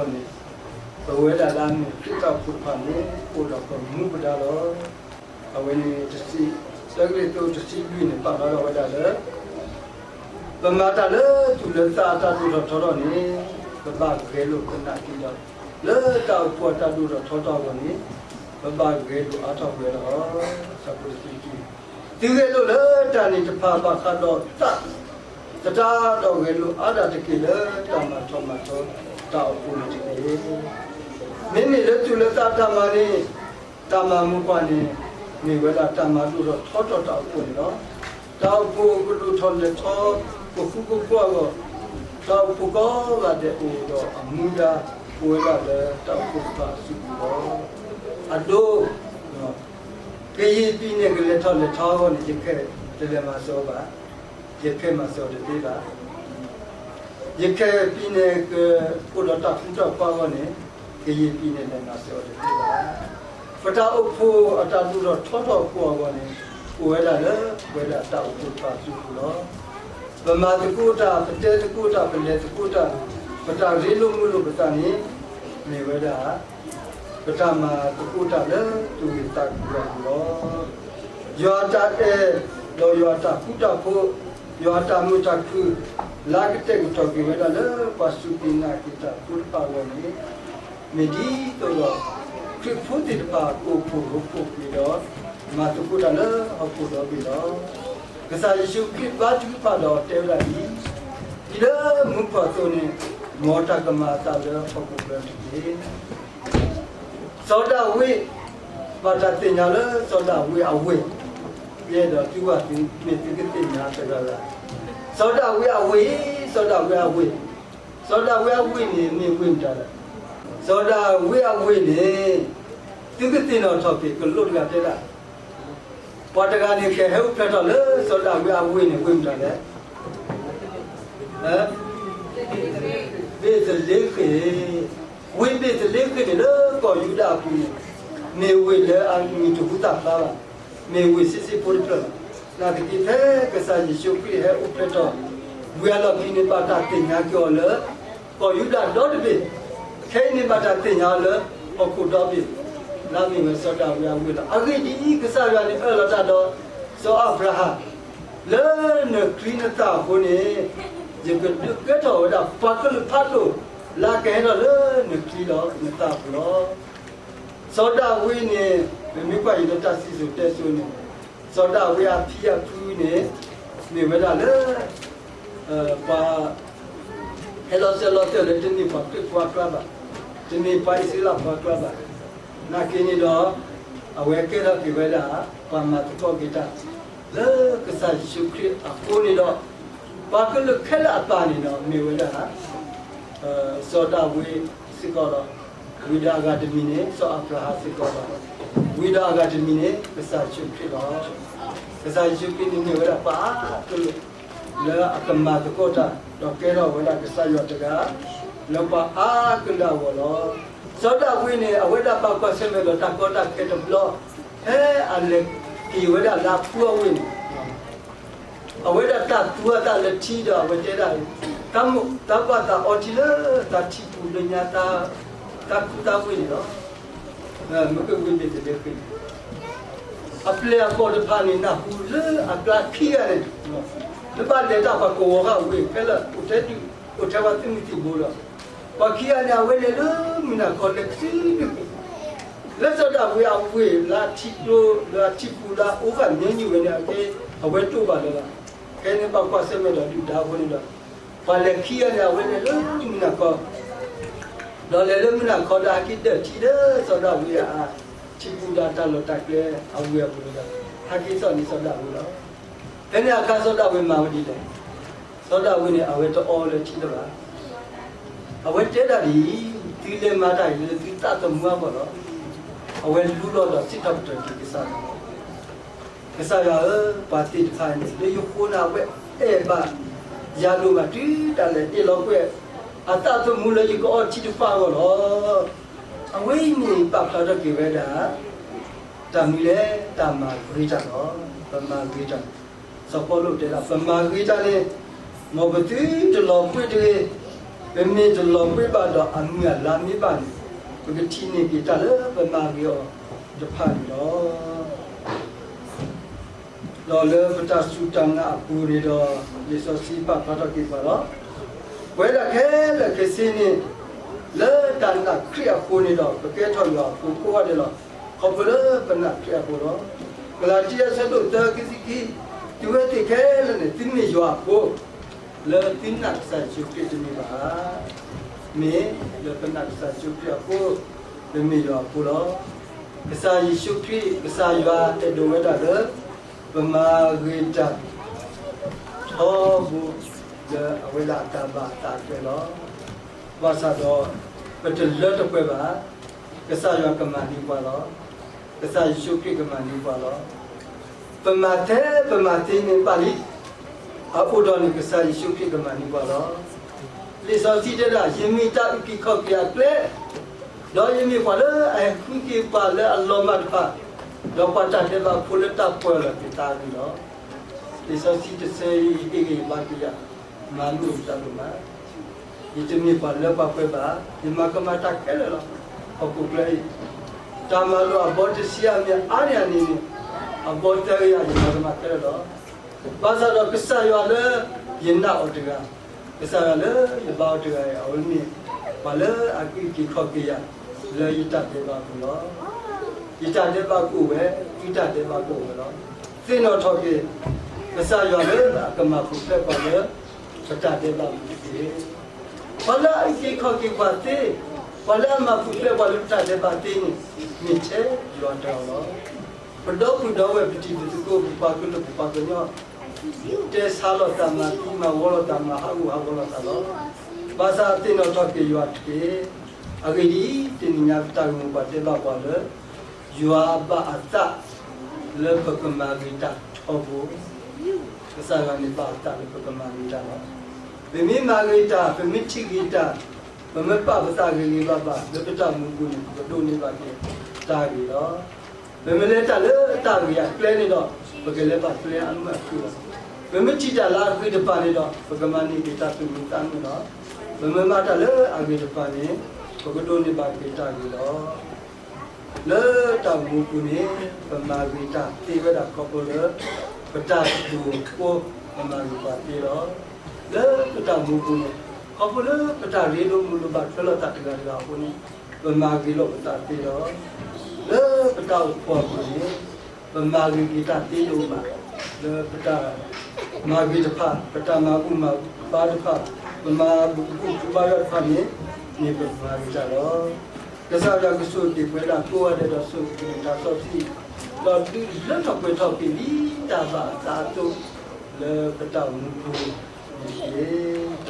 ပဝဲဒၣ်လၢအမ့ၢ်ခရံာ်တၢ်အိၣ်ဖှိၣ်တဖၣ်န့ၣ် အိၣ်ဒီးပမူပဒါလီၤ. အဝဲန့ၣ် တဆံ, တၢကရံၣ်သူးတဆံလွံၢ်န့ၣ် ပာ်ဖျါထီၣ်ဝဲဒၣ်လၢ ပမၤတၢ်လၢသူၣ်လၢသးအတၢ်ဒိၣ်ထီၣ်ထီထီၣ်န့ၣ် ပဘၣ်ဂဲၤလိာ်ကနၣ်က့ၤဒီး လၢတၢ်အိၣ်ဖှိၣ်အတၢ်ဒိၣ်ထီၣ်ထီထီၣ်အဂီၢ်န့ၣ် ပဘၣ်ဂဲၤလိာ်အါထီၣ်ပှဲၤလီၤ. ဆၢဖိတဆံခံ, သုဂဲၤလိာ်လၢတၢ်န့ၣ်တဖၣ်ဘၣ်ဃးဒီးသး, သတးဒီးဂဲၤလိာ်အါဒၣ်တက့ၢ်လၢတၢ်မၤထီၣ်မၤထီတၢ်အိၣ်ဖှိၣ်န့ၣ်တက့ၢ်. မ့မ့ၢ်လၢသူၣ်လၢသးတၢ်မၤန့ၣ် တၢ်မၤမိၢ်ပှၢ်န့ၣ် မ့ၢ်ဝဲဒၣ်တၢ်မၤဒိၣ်ထီၣ်ထီထီၣ်တၢ်အိၣ်ဖှိၣ်န့ၣ်လီၤ. တၢ်အိၣ်ဖှိၣ်ကဒိၣ်ထီၣ်လဲၤထီၣ် ကဃူကဖိးအဂီၢ်, တၢ်အိၣ်ဖှိၣ်ကိးဂၤဒဲးအိၣ်ဒီးအမူဒါ အိၣ်ဝဲဒၣ်လၢတၢ်အိၣ်ဖှိၣ်တဖၣ်အစုပူၤလီၤ. အဒိ ကယံာ်ပံၤန့ၣ်ကလဲၤထီၣ်လဲၤထီအဂီၢ်န့ၣ် ယခဲတလဲၤမၤစၢၤအီၤဘၣ်, ယခဲမၤစၢၤအီၤတသ့ဘၣ်. ယခဲပံၤန့ၣ်ကအိၣ်ဒီးတၢ်ဃူတၢ်ဖိးအဂီၢ်န့ၣ် ကယံာ်ပံၤန့ၣ်လဲၤမၤစၢၤအီၤတသ့ဘၣ်. ပတၢ်အိၣ်ဖှိၣ်အတၢ်ဒိၣ်ထီၣ်ထီထီၣ်အဃိအဂီၢ်န့ၣ် အိၣ်ဝဲဒၣ်လၢပဝဲဒၣ်တၢ်အိၣ်ဖှိၣ်တဖၣ်အစုပူၤလီၤ. ပမၤသကိးတၢ်, ပတဲသကိးတၢ်, ပလဲၤသကိးတၢ်, ပတၢ်ရ့လိာ်မုာ်လိာ်ပသးန့ၣ် မ့ၢ်ဝဲဒၣ် ပတၢ်မၤသကိးတၢ်လၢသူၣ်ဂ့ၤသးကါအပူၤလီၤ. ယွၤအတၢ်အဲၣ်, ဒီးယွၤအတၢ်ဃူတၢ်ဖိး, ယွၤအတၢ်မုာ်တၢ်ခုၣ် လၢကတဲာ်ကတီၤက့ၤဝဲဒၣ်လၢပှၤစူၢ်က့ၤနာ်က့ၤတၢ်ဖိတဖၣ်အဂီၢ်န့ၣ် မ့ၢ်ဒ်သိးဒီး ခရံာ်ဖိသ့ၣ်တဖၣ်ကအိၣ်ဖှိၣ်ရိဖှိၣ်က့ၤဒီး မၤသကိးတၢ်လၢဟီၣ်ခိၣ်ဒီဘ့ၣ်လီၤ. ကစၢ်ယ့ၣ်ၡူးခရံာ်ဘါထုကဖၣ်ဒီးတဲဝဲဒၣ်ဒ်အံၤ, ဒ်လၢမူခိၣ်အသိးန့ၣ် မ်တၢ်ကမၤအသးလၢဟီၣ်ခိၣ်ချၢတက့ၢ်. စီၤဒၤဝံး ဘၣ်တၢ်သ့ၣ်ညါလၢစီၤဒၤဝံးအဝ့ၢ်, ယအဲၣ်ဒိးသုဝဲသုမ့ၢ်သုကသ့ၣ်ညါတဂၤဂၤ, စီၤဒၤဝံးအဝ့ၢ်, စီၤဒၤဝံးအဝ့ၢ်, စီၤဒၤဝံးအဝ့ၢ်န့ၣ်မ့ၢ်ဝ့ၢ်မတၤလဲၣ်. စီၤဒၤဝံးအဝ့ၢ်န့ၣ် သုကသ့ၣ်နီၣ်ထီၣ်က့ၤ ကလိတဂၤတဲဒၣ်, ပှၤတဂၤန့ၣ် ကဟဲအိၣ်ဖျဲၣ်ထီၣ်လၢစီၤဒၤဝံးအဝ့ၢ်န့ၣ် ဝ့ၢ်မတၤလဲၣ်. ဘ့းသလ့ဃ့ၣ်, ဝ့ၢ်ဘ့းသလ့ဃ့ၣ်န့ၣ် လၢကီၢ်ယူဒၤအပူၤန့ၣ် မ့ၢ်ဝ့ၢ်လၢအမံၤတဟူသၣ်ဖျါဘၣ်, မ့ၢ်ဝ့ၢ်ဆံးဆံးဖိတဖျၢၣ်လီၤ. နာ်သက့ ဖဲကစၢ်ယ့ၣ်ၡူးခရံာ်ဟဲအိၣ်ဖျဲၣ်ထီၣ်ဝံၤအလီၢ်ခံန့ၣ် ဘၣ်တၢ်သ့ၣ်ညါက့ၤအီၤလၢ ကီၢ်ယူဒၤဒီတဘ့ၣ်, ခဲအံၤန့ၣ် ဘၣ်တၢ်သ့ၣ်ညါအီၤလၢဟီၣ်ခိၣ်ဒီဘ့ၣ်, လၢအမ့ၢ်ဝဲစီၤဒၤဝံးအဝ့ၢ်လီၤ. အဂ့ၢ်ဒ်အံၤ, ကစၢ်ယွၤန့ၣ်အၢၣ်လီၤတၢ်ဒီးစီၤအၤဘြၤဟၣ်, လၢနချံနသၣ်အဃိန့ၣ် ယကဒုးကဲထီၣ်ဝဲဒၣ်ပှၤကလုာ်ဖးဒိၣ် လၢအကဟဲထီၣ်လၢနချံဒီးနသၣ်အပူၤလီၤ. စီၤဒၤဝံးန့ၣ် ပမ့ၢ်ကွၢ်က့ၤလၢတၢ်စံၣ်စိၤတဲစိၤန့ၣ် စီၤဒၤဝံးအဖံအဖုန့ၣ် မ့ၢ်ဝဲဒၣ်လၢ ပှၤ ဟဲလီၤစၢၤလီၤသွဲၣ်လၢတမ့ၢ်ပှၤခရံာ်ဖိအကျါဘၣ်, တမ့ၢ်ပှၤအံၣ်စရ့လးဖိအကျါဘၣ်. နာ်သက့န့ၣ်ဒီး အဝဲကဲထီၣ်က့ၤဝဲဒၣ် ပှၤမၤသကိးက့ၤတၢ် လၢကစၢ်ယ့ၣ်ၡူးခရံာ်အဃိန့ၣ်ဒီး ပှၤကလုာ်ခဲလၢာ်အပၢ်န့ၣ်ဒီး မ့ၢ်ဝဲဒၣ် စီၤဒၤဝံးစ့ၢ်ကီးဒီး ဝံၤဒီးအဂၤတမံၤန့ၣ် စီၤအၤဘြၤဟၣ်စ့ၢ်ကီးဒီး ဝံၤဒီးအဂၤတမံၤန့ၣ် ကစၢ်ယ့ၣ်ၡူးခရံာ်လီၤ. ကစၢ်ယ့ၣ်ၡူးခရံာ်န့ၣ်မ့ၢ်ဝဲဒၣ်ပှၤအါကလုာ် လၢအကမၤသကိးတၢ် ဒီးကဲထီၣ်ဝဲဒၣ်ကစၢ်ယွၤတဂၤ လၢပှၤအါကလုာ်အဂီၢ်လီၤ. စီၤဒၤဝံးန့ၣ် အဝဲဒၣ်ဘၣ်ကွၢ်ဆၢၣ်မဲာ်ဒီးတၢ်ကီတၢ်ခဲတဘျီ ဖဲအလဲၤက့ၤဝဲဒၣ်လၢအဖုအဝ့ၢ်န့ၣ် အဝဲဒၣ်တၢ်သူအသးလၢထံဒီး အဝဲတဲဒၣ် တၢ်ဘၣ်သးအီထံလၢတၢ်ထံပူၤလၢညါ တၢ်ခူတၢ်ဝ့ၢ်န့ၣ်လီၤ. မ့ၢ်ကဝ့ၢ်ဘ့းသလ့ဃ့ၣ်န့ၣ် အပျဲၢ်အဘီၣ်တဖၣ်န့ၣ် နၢ်ဟူလၢအကျါခံဂၤန့ၣ် လၢဘၣ်လဲၤတၢ်ပှၤကဝီၤဃာ်ဝ့ၢ်ဖဲလၢ အိၣ်ထဲဒုး အိၣ်ထဲပှၤသုးမုၢ်သံၣ်ဘိဒီး ပှၤခံဂၤန့ၣ် အဝဲလဲၤလၢမုၢ်နၤခီလဲၤတုၤ လၢစီၤဒၤဝံးအဝ့ၢ်လၢအထံကျိ လၢအထံပူၤလၢအအိၣ်ဃာ်ညီနုၢ်ဝဲန့ၣ် အကဲ အဝဲတအိၣ်ဘၣ်လၢၤဘၣ်. ခဲန့ၣ်ဘၣ်ကွၢ်ဆၢၣ်မဲာ်ဒီးဒုၣ်ဒါအဃိန့ၣ်ဒီး ပှၤလဲၤခံဂၤန့ၣ် အဝဲလဲၤလၢမုၢ်နၤခီ ဒီးလဲၤလၢမုၢ်နၤခီဒီးဟဲက့ၤဒၢၣ်ထံလၢစီၤဒၤဝံးအထံပူၤဒီးအတၢ်လီၢ်တၢ်ကျဲ အဝ့ၢ်အပူၤန့ၣ်ဒီး ဟဲက့ၤစိာ်န့ၢ်စီၤဒၤဝံးလီၤ. ဖဲန့ၣ်အခါစီၤဒၤဝံးမၤဝဲဒ်လဲၣ်. စီၤဒၤဝံးန့ၣ် အဝဲတအီလၢထံလၢၤဘၣ်. အဝဲတဲဒၣ်ဒ်အံၤ, သုလဲၤမၤတၢ်အံၤလၢသုသးသမူအဂီၢ်လီၤ. အဝဲလူလီၤဒီးစံးထီၣ်ပတြၢၤက့ၤကစၢ်ယွၤ ကစၢ်ယွၤဧၢ, ပှၤသ့ၣ်တဖၣ်န့ၣ် လၢယဃိန့ၣ် အဝဲအဲၣ်ဘၣ်ယၤဒိၣ်မး တုၤဒၣ်လဲာ်တ့ၢ်လီၤကွံာ်အသးသမူလၢယကအီထံတဖၣ်အဂီၢ်လီၤ. အဝဲအံၤန့ၣ်ပာ်ဖျါထီၣ်က့ၤဝဲဒၣ် တၢ်မနုၤလဲၣ်, တၢ်မၤဂ့ၤတၢ်လီၤ. ပမၤဂ့ၤတၢ်, စီၤပီလူးတဲဒၣ် ပမၤဂ့ၤတၢ်န့ၣ် မ်ပသုတလီၤဘှံးတဂ့ၤ, ပမ့ၢ်တလီၤဘှံးဘၣ်ဒီးအမုၢ်အလါမ့ၢ်ဘၣ်န့ၣ် ပကထံၣ်န့ၢ်က့ၤတၢ်လၢပမၤဂ့ၤအီၤတဖၣ်န့ၣ်လီၤ. ဒီးလၢပတၢ်စူၢ်တၢ်နာ်အပူၤန့ၣ်ဒီး လံာ်စီဆှံပာ်ဖျါထီၣ်က့ၤပှၤလီၤ. ပဝဲဒၣ်ခဲလၢာ်ခဲဆ့န့ၣ် လၢတၢ်နာ်ခရံာ်အဃိန့ၣ်ဒီး ပကဲထီၣ်ယွၤအဖိကိးဂၤဒဲးလီၤ. ခီဖျိလၢပနာ်ခရံာ်အဃိလီၤ. ကလၤတံ အဆၢဒိၣ်သၢ ခံဆံခံ, သုဝဲသ့ၣ်ခဲလၢာ်န့ၣ် သုမ့ၢ်ယွၤအဖိ လၢသုနာ်ကစၢ်ယ့ၣ်ၡူးခရံာ်တမ့ၢ်ဘၣ်ဧါ. မ့ၢ်လၢပနာ်ကစၢ်ယ့ၣ်ၡူးခရံာ်အဃိ ပမ့ၢ်ယွၤအဖိလီၤ. ကစၢ်ယ့ၣ်ၡူးခရံာ် ကစၢ်ယွၤအဲၣ်ဒိးဝဲဒၣ်လၢ ပမၤဂ့ၤတၢ် ထီဘိ လၢအဝဲဒၣ်အတၢ်ဘၣ်အသးအကျဲလီၤ. ဘၣ်ဆၣ်ဒီး ပတလၢတပှဲၤဘၣ်. ကစၢ်ယွၤကမၤန့ၢ်ပှၤလီၤ. ကစၢ်ယ့ၣ်ၡူးခရံာ်ကမၤန့ၢ်ပှၤလီၤ. ပမၤထဲပမၤသ့န့ၣ်ဘၣ်လံ. အအိၣ်ဒီးန့ၣ် ကစၢ်ယ့ၣ်ၡူးခရံာ်ကမၤန့ၢ်ပှၤလီၤ. လံာ်စီဆှံတဲဒၣ် ယမ့ၢ်တၢ်အုၣ်က့ၤခီၣ်က့ၤအကျဲ, ဒီးယမ့ၢ်ပှၤလၢအဟဲဃုက့ၤပှၤလၢအလီၤမၢ်တဖၣ်, ဒီးပှၤတၢ်ဒဲးဘးဖိလၢတၢ်ပီၢ်လီၤက့ၤသးအဂ့ၢ်လီၤ. လံာ်စီဆှံတဆၢအံၤ ဟ့ၣ်ဂ့ၤဘါက့ၤယၤ, မၤလိာ်တၢ်ဒိၣ်မး ယတမ့ၢ်ပှၤလၢပှၤပှဲၤဘၣ်, ယမၤကမၣ်တၢ်ခဲလၢာ်လီၤ. ဟီၣ်ခိၣ်ချၢအံၤ တၢ်မၤလိာ်အဘီတဆံအမ့ၢ်အါန့ၢ်အန့ၣ်န့ၣ်, အဘီသၢကယၤ ယမၤကမၣ်ခဲလၢာ်လီၤ. ဘၣ်ဆၣ်ဒီးကစၢ်ယွၤလၢယနာ်အီၤတဂၤ, ကစၢ်ယွၤလၢယဘါအီၤတဂၤအံၤ အဝဲမ့ၢ်ပှၤလၢအကအုၣ်က့ၤခီၣ်က့ၤယၤ လၢယတၢ်ဒဲးဘးအပူၤလီၤ. ယတၢ်ဒဲးဘးကအိၣ်ဝဲ, သုတၢ်ဒဲးဘးကအိၣ်ဝဲလီၤ. သ့ၣ်နီၣ်ထီၣ်က့ၤ ကစၢ်ယွၤလၢအကမၤပူၤဖျဲးပှၤလၢ ပတၢ်ဒဲးဘးပူၤတက့ၢ်. ပှၤလၢအအုၣ်က့ၤခီၣ်က့ၤပှၤသ့, ပှၤလၢအမၤပူၤဖျဲးပှၤလၢပတၢ်ဒဲးဘးသ့န့ၣ် မ့ၢ်ထဲယွၤတဂၤလီၤ. ပဒီပုၢ်ဒီဝဲၢ် ပတံၤပသကိး ပပှၤကလုာ်ပပှၤကညီ တဲဆါလိာ်သး မၤသံမၤဝီလိာ်သး မၤဟးဂူာ်ဟးဂီၤလိာ်သးလီၤ. ဘၣ်ဆၣ်သ့ၣ်နီၣ်ထီၣ်က့ၤယွၤတက့ၢ်. အဂ့ၢ်ဒ်အံၤ, တနံၤညါပတၢ်ဂ့ၢ်မိၢ်ပှၢ်တဲဘၣ်ပှၤလၢ ယွၤဘၣ်အသးလၢပကမၤဂ့ၤတၢ်ထီဘိ, ကစၢ်ယွၤန့ၣ်ဘၣ်အသးလၢပကမၤဂ့ၤတၢ်လီၤ. ပမ့ၢ်မၤဂ့ၤတၢ်, ပမ့ၢ်ထံၣ်ဂ့ၤတၢ်, ပမ့ၢ်ပာ်ပသးဂ့ၤဂ့ၤဘၣ်ဘၣ် လၢပတၢ်မူပူၤန့ၣ် ပကဒိးန့ၢ်ဘၣ်က့ၤတၢ်ဂ့ၤလီၤ. ပမ့ၢ်လဲၤတၢ်လၢတၢ်ဂ့ၤအကျဲန့ၣ်ဒီး ပကလဲၤဘၣ်ကျဲအမုာ်အခုၣ်လီၤ. ပမ့ၢ်ထံၣ်တၢ်လၢအဂ့ၤတဖၣ်န့ၣ်ဒီး ပကမၤန့ၢ်က့ၤတၢ်သူၣ်မံသးမုာ်လီၤ. ပမ့ၢ်မၤတၢ်လၢအဂ့ၤတဖၣ်န့ၣ် ပကဒိးန့ၢ်ဘၣ်က့ၤတၢ်ဂ့ၤလီၤ. လၢတၢ်မူပူၤန့ၣ် ပမၤဂ့ၤတၢ်သ့ဝဲဒၣ်ခီဖျိလၢ ပတၢ်ကတိၤအဃိ ပမၤဂ့ၤပှၤသ့လီၤ. လၢပတၢ်မူပူၤန့ၣ် ခီဖျိလၢပတၢ်ရ့လိာ်မုာ်လိာ်ဘၣ်ထွဲလိာ်သးတဂၤတဂၤအဃိန့ၣ် ပမၤဂ့ၤလိာ်ပသးသ့လီၤ. လၢပတၢ်အိၣ်ဖှိၣ်အပူၤန့ၣ် ပမၤဂ့ၤက့ၤတၢ်သ့ဒိၣ်မး လၢပတၢ်မၤဂ့ၤတဖၣ်, ပတၢ်မၤဘူၣ်မၤဘါတဖၣ်, ပမၤဘူၣ်ဘါယွၤတဖၣ်န့ၣ် မ့ၢ်ပမၤဂ့ၤတၢ်လီၤ. ကစၢ်ယွၤကဆိၣ်ဂ့ၤပှၤဒၣ်ကိးဂၤဒဲးဒီး ဆိၣ်ဂ့ၤက့ၤတၢ်စီဆှံ, ဒီးဒုးလၢထီၣ်ပှဲၤထီၣ်က့ၤဒ်တၢ်ဘၣ်အသးအသိး လၢပတၢ်မူပူၤန့ၣ်တက့ၢ်.